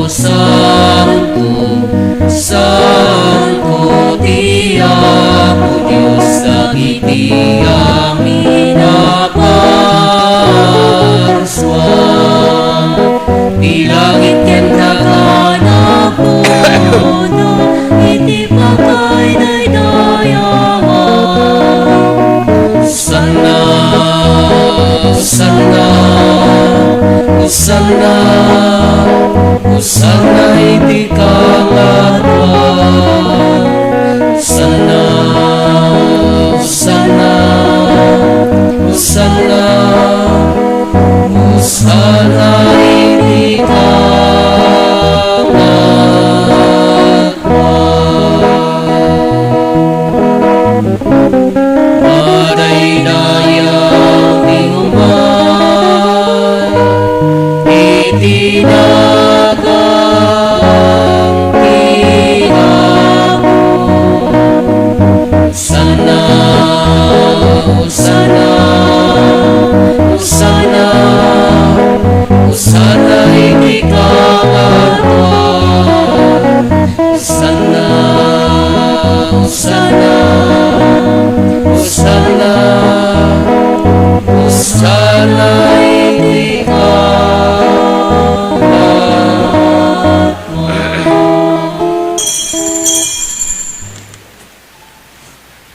santo, santo ti Apo Dios dagiti amin a parsua. Ti langit ken daga napuno iti pakaidaydayawan. Hosanna, Hosanna, Hosanna, Hosanna iti kangatoan. Hosanna, Hosanna, Hosanna, Hosanna iti kangatoan. Madaydayaw ti umay iti nagan ti Apo. Hosanna, Hosanna, Hosanna,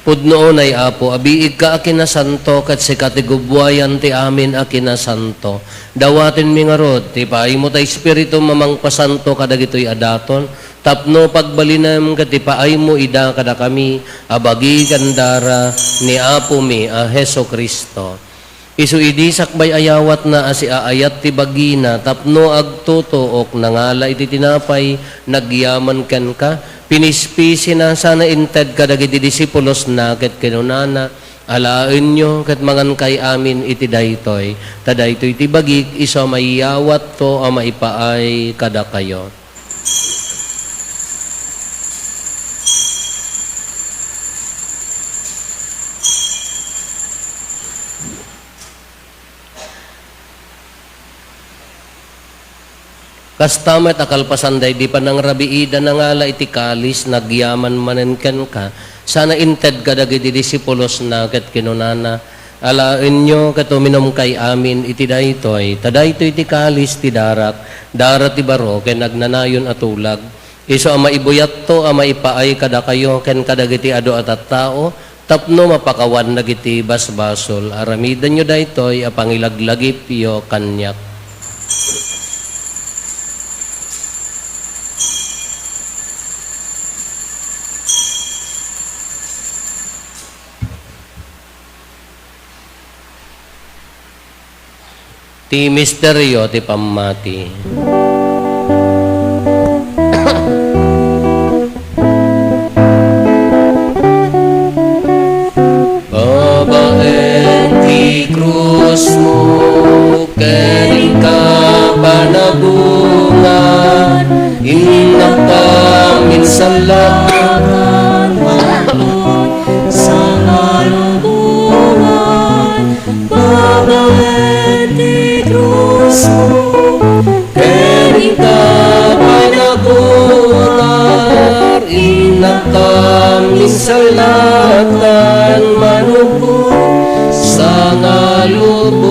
Pudno unay, Apo, a biigka a kinasanto, ket sika ti gubbuayan ti amin a kinasanto. Dawatenmi ngarud ti ipaaymo ta Espiritum a mangpasanto kadagitoy a daton, tapno pagbalinem ket ipaaymo ida kadakami a bagi ken dara ni Apomi a Jesu-Cristo. Isu idi sakbay a yawatna a siaayat ti bagina tapno agtutuok, nangala iti tinapay, nagyaman kenka, pinispisina sana inted kadagiti disipulosna ket kinunana, "Alaenyo ket mangankay amin iti daytoy, ta daytoy ti bagik isu a maiyawatto a maipaay kadakayo." Kasta met a kalpasan daydi panangrabiida, nangala iti kalis, nagyaman manen kenka, sana inted kadagiti disipulosna ket kinunana, "Alaenyo ket uminumkay amin iti daytoy, ta daytoy ti kalis ti darak, dara ti baro ken agnanayon a tulag. Isu a maibuyatto a maipaay kadakayo ken kadagiti adu a tattao tapno mapakawan dagiti basbasol. Aramidenyo daytoy a pangilaglagipyo kaniak." Ti misterio ti pammati. Babaen ti krusmo ken inka panagungar, innaka minsalakan, sangalubongan, babaen ti krusmo, ken inka panagungar, innaka minsalakan, manukon sangalubongan.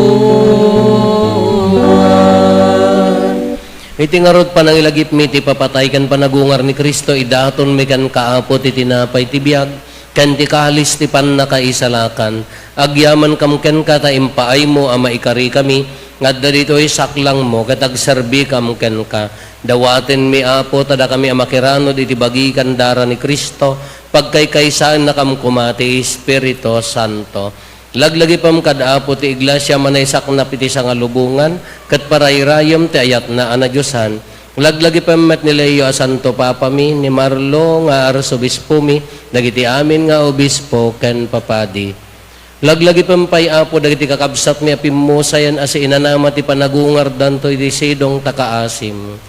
Iti ngarud, panangilagipmi ti ipapatay ken panagungar ni Cristo, idatonmi kenka, Apo, ti tinapay ti biag, ken ti kalis ti pannakaisalakan. Agyamankam kenka ta impaaymo a maikarikami nga adda ditoy saklangmo ket agserbikam kenka. Dawatenmi, Apo, ta dakami a makiranod iti bagi ken dara ni Cristo, pagkaykaysaennakam koma ti Espiritu Santo. Laglagipem kad Apo ti iglesia a manaysaknap iti sangalubongan, ket parayrayem ti ayatna a nadiosan. Laglagipem met ni Leo a Santo Papami, ni Marlo nga Arsobispomi, dagiti amin nga obispo ken papadi. Laglagipem pay, Apo, dagiti kakabsatmi a pimmusayan a siinanama ti panagungardanto iti sidong ta kaasim.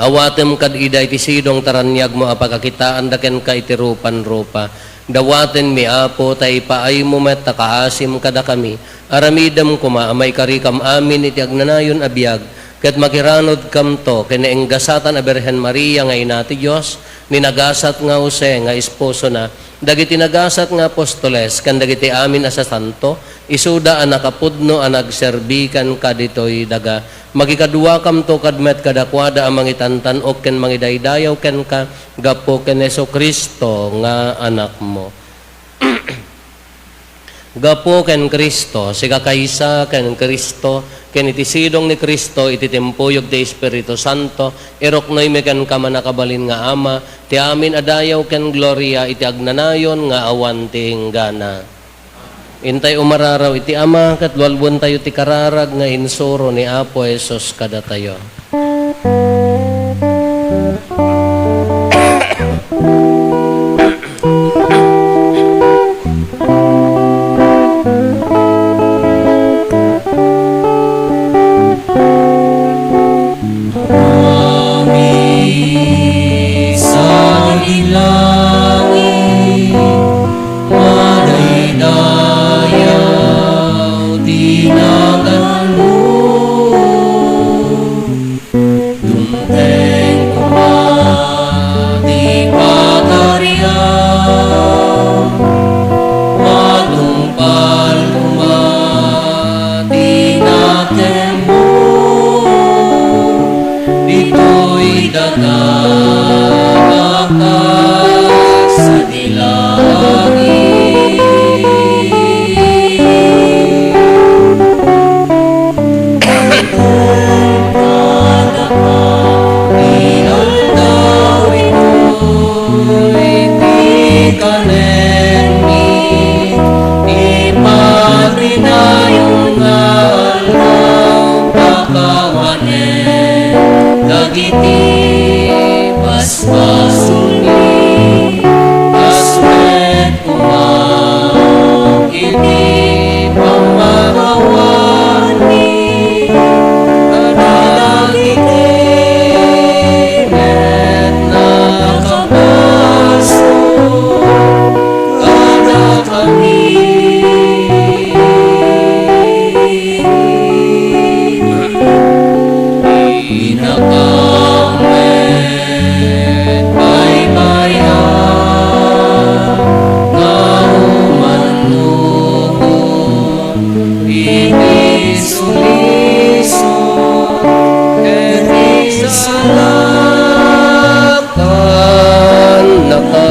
Awatem kad ida iti sidong ta raniagmo a pakakitaanda kenka iti rupan-rupa. Dawatenmi, Apo, ta ipaaymo met ta kaasim kadakami. Aramidem koma a maikarikam amin iti agnanayon a biag, ket makiranodkamto ken naenggasatan a Birhen Maria nga Ina ti Dios, ni nagasat nga Jose nga esposona, dagiti nagasat nga apostoles, ken dagiti amin a sasanto, isuda a nakapudno a nagserbi kenka ditoy daga. Makikaduakamto kad met kadakuada a mangitantan-ok ken mangidaydayaw kenka gapu ken Jesu-Cristo nga Anakmo. Gapu ken Cristo, sika kaysa ken Cristo, ken iti sidong ni Cristo iti timpuyog ti Espiritu Santo, iruknoymi kenka, mannakabalin nga Ama, ti amin a dayaw ken gloria iti agnanayon nga awan ti inggana. Intay umararaw iti Ama, ket lualuentayo ti kararag nga insuro ni Apo Jesus kadatayo. Amin. Sa langit, madaydayaw ti naganmo. Dumteng koma ti pagarian, matungpal koma ti nakemmo, ditoy daga a kasadilagan. Iti basbasolmi, kas met koma iti pamakawanmi kadagiti met nakabasol kadakami. Inakam met baybay-am nga umannukon iti sulisog ken isalakannaka.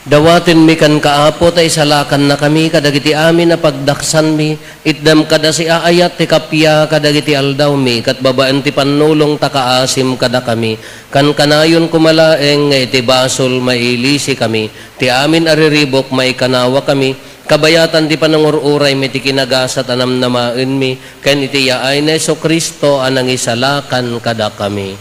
Dawatenmi kenka, Apo, ta isalakannakami kadagiti amin a pagdaksanmi. Itdem kada siaayat ti kappia kadagiti aldawmi, ket babaen ti pannulongta, kaasim kadakami. Kankanayon koma laeng nga iti basol, mailisikami. Ti amin a riribuk, maikanawakami. Kabayatan ti panangur-uraymi ti kinagasat a namnamaenmi, ken iti yaay ni Jesu-Cristo a nangisalakan kadakami.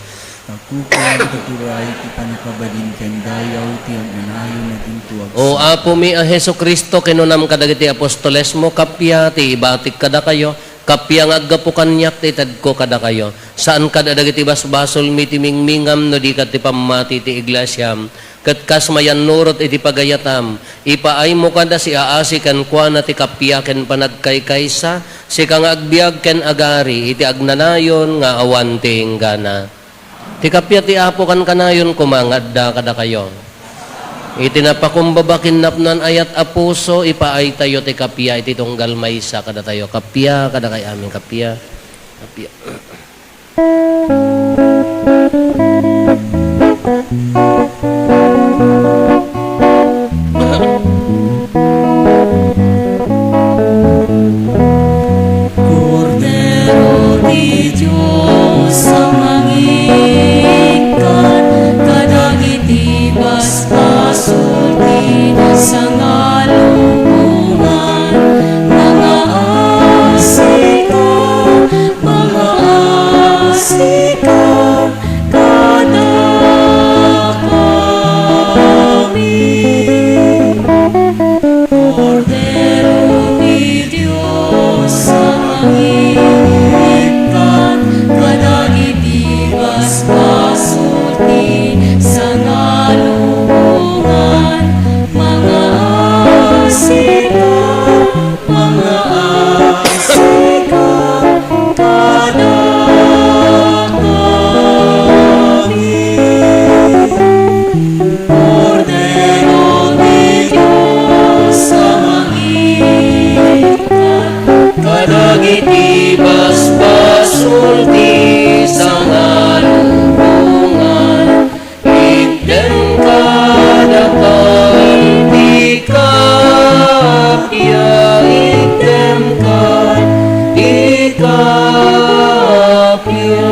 Takukuan ket uray ti pannakabalin ken dayaw ti agnanayon a dinto agsa. O Apomi a Jesu-Cristo, kinunam kadagiti apostolesmo, kappia ti ibatik kadakayo, kappia nga aggapu kaniak ti itedko kadakayo. Saan kad a dagiti basbasolmi ti mingmingam no di kad ti pammati ti iglesiam. Ket kas mayannurot iti pagayatam, ipaaymo kad a siaasi kenkuana ti kappia ken panagkaykaysa, sika nga agbiag ken agari iti agnanayon nga awan ti inggana. Ti kappia ti Apo kankanayon koma nga adda kadakayo. Iti napakumbaba ken napnoan ayat a puso, ipaaytayo ti kappia iti tunggal maysa kadatayo. Kappia kadakay amin, kappia. Kappia. Kordero ti Dios a mangikkat kadagiti basbasol ti sangalubongan, mangaasika, mangaasika kadakami. Kordero ti Dios a mangikkat kadagiti basbasol ti sangalubongan, mangaasika, mangaasika kadakami. Kordero ti Dios a mangikkat kadagiti basbasol ti sangalubongan, itdem kadakami ti kappia, itdem kad ti kappia.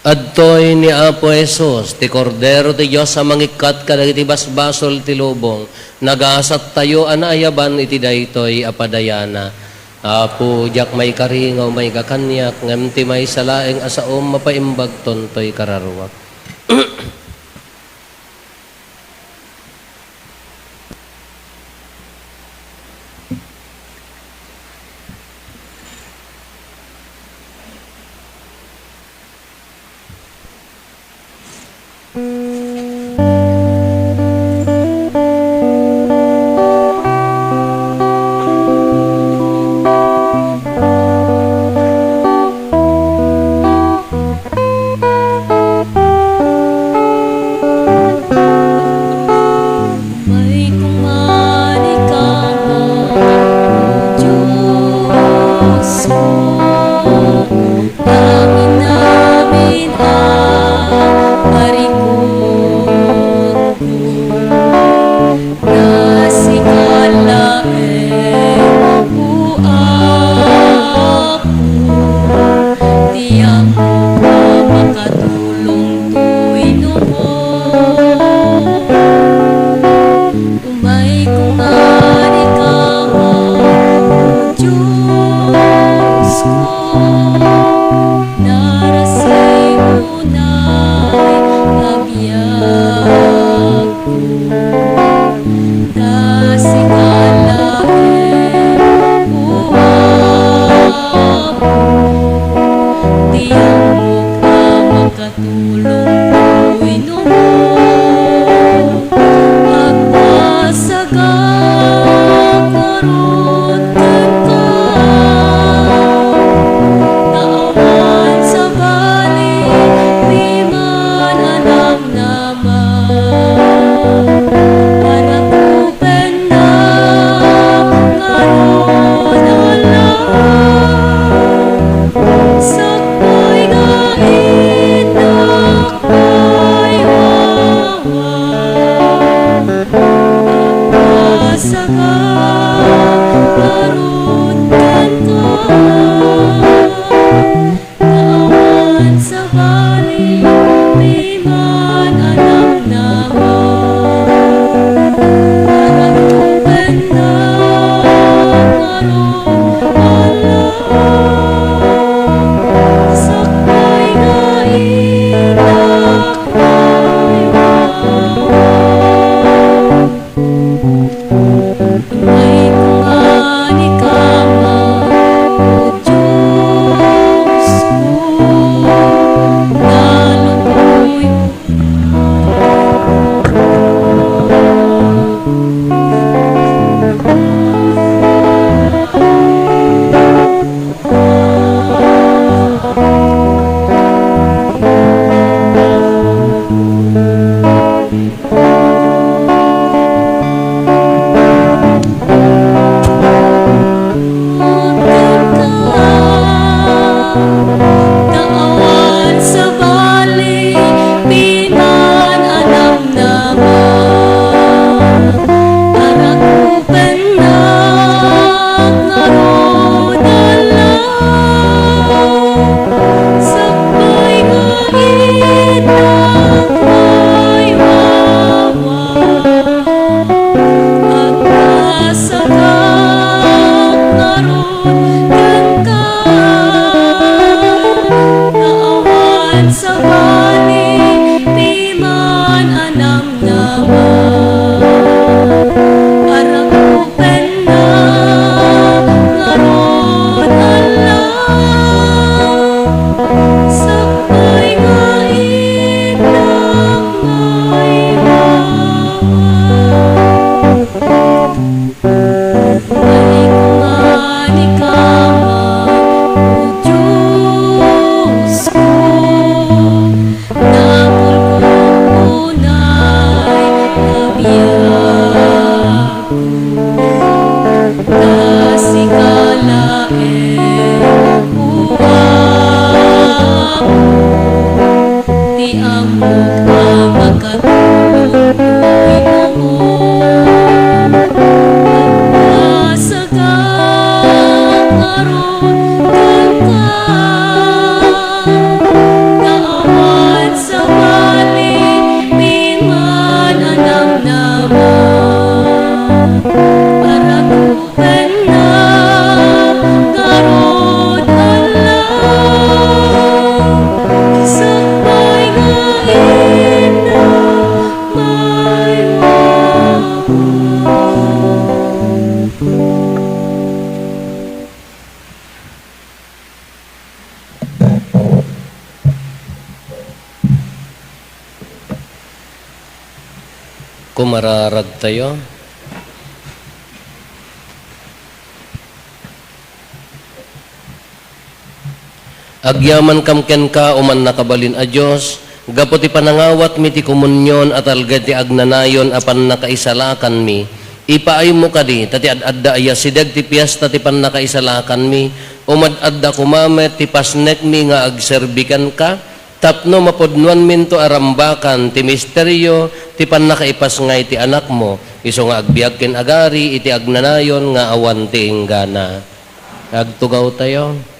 Adtoy ni Apo Jesus, ti Kordero ti Dios a mangikkat kadagiti basbasol ti lubong. Nagasattayo a naayaban iti daytoy a padayana. Apo, diak maikari nga umayka kaniak, ngem ti maysa laeng a saom mapaimbagton toy kararuak. Umay koma ikaw, O Diosko, amin-amin a parikut. Katulong toy no agpasagak ngarud kenka. Ta awan sabali, piman a namnama. Para kupenna ngarud a law. Sakbay nga innak ay wawa. Agpasagak ngarud kenka. Awan sabali, piman a namnama. Para kupenna ngarud a law. Sakbay nga innak ay wawa. May kungani ka man, O Diyos ko, nalukoy. Awan sabali, piman a namnama. Para kupenna ngarud a law. Sakbay nga innak ay wawa. Agpasagak ngarud kenka. Awan sabali, piman a namnama. Para kupenna ngarud a law. Sakbay nga innak ay wawa. May kungani ka man, O Diyos ko, napulko unay a biag. Ta sika laeng, O Apo, ti ammok a makatulong toy no agpasagak ngarud kenka. Ta awan sabali, piman a namnama. Para kupenna ngarud a law. Sakbay nga innak ay wawa. Kumararagtayo. Agyamankam kenka, O Mannakabalin a Dios, gapu ti panangawatmi ti komunion a talged ti agnanayon a pannakaisalakanmi. Ipaaymo kadi, ta ti ad-adda a yasideg ti fiesta ti pannakaisalakanmi, umad-adda koma met ti pasnekmi nga agserbi kenka, tapno mapudnoanminto a rambakan ti misterio ti pannakaipasngay ti Anakmo, isu nga agbiag ken agari iti agnanayon nga awan ti inggana. Agtugawtayo.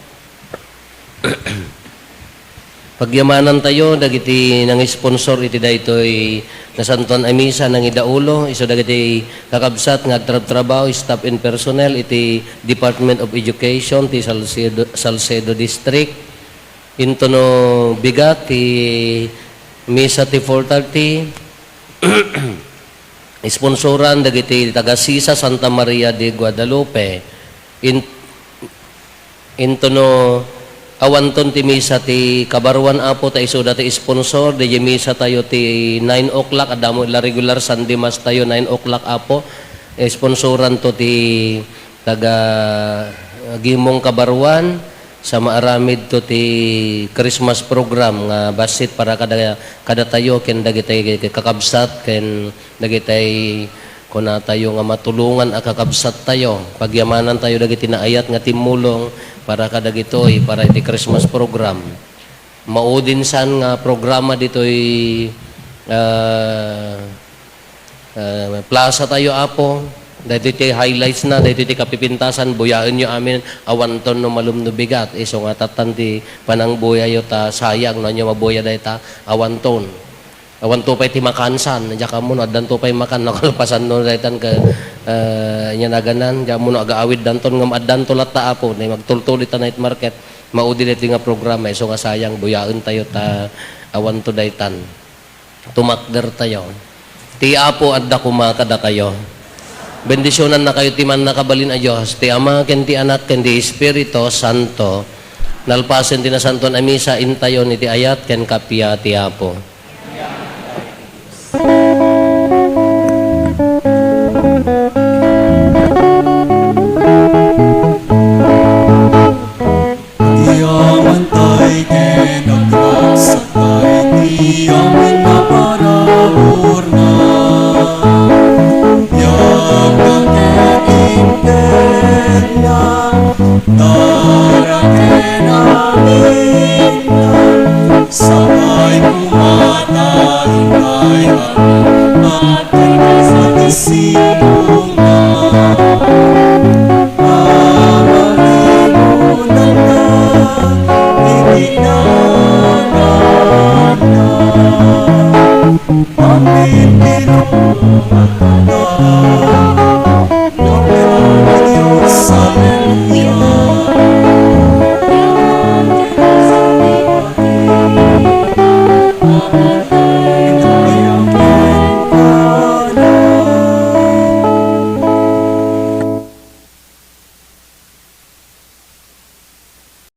Pagyamanantayo dagiti nangisponsor iti daytoy Nasantoan a Misa, nangidaulo, isu dagiti kakabsat nga agtrabtrabaho, staff and personnel iti Department of Education ti Salcedo, Salcedo District. Intono bigat ti Misa ti four thirty. Sponsoran dagiti taga Sisa Santa Maria de Guadalupe. In-, intono Awanton ti misa ti kabaruan, Apo, ta isuda ti sponsor. Diay misa tayo ti nine o'clock, adda mo ila regular Sunday Mass tayo, nine o'clock, Apo. Sponsoran to ti taga, uh, Gimong Kabaruan, sa maaramid to ti Christmas program nga bassit para kada, kada tayo ken dagiti kakabsat ken dagiti kunatayo nga matulongan a kakabsattayo. Pagyamanan tayo dagiti naayat nga timmulong para kadagitoy, para iti Christmas program. Maudinsan nga programa ditoy, ah, ah, plaza tayo, Apo. Daytoy ti highlights na, daytoy ti kapipintasan, buyaenyo amin, awanton no malum no bigat. Isu nga tattan ti panangbuyayo ta sayang no ania mabuya dayta, awanton. Awanto pay ti makansan, diak ammo no addanto pay makan, nakalpasan no daytan ka, ah, ania naganan, diak ammo no agaawiddanton ngem addanto latta, Apo, ni magtultuli ta night market, maudi daytoy nga programa, isu nga sayang, buyaentayo ta awanto daytan. Tumakdertayo. Ti Apo adda koma kadakayo. Bendisionannakayo ti Mannakabalin a Dios, ti Ama, ken ti Anak, ken ti Espiritu Santo. Nalpasen ti Nasantoan a Misa, intayon iti ayat ken kappia ti Apo. Ti amantay ken agragsaktay ti amin a paraburna. Biag ken imperia, dara ken amin, sabay kumata inkay amin, agpay sa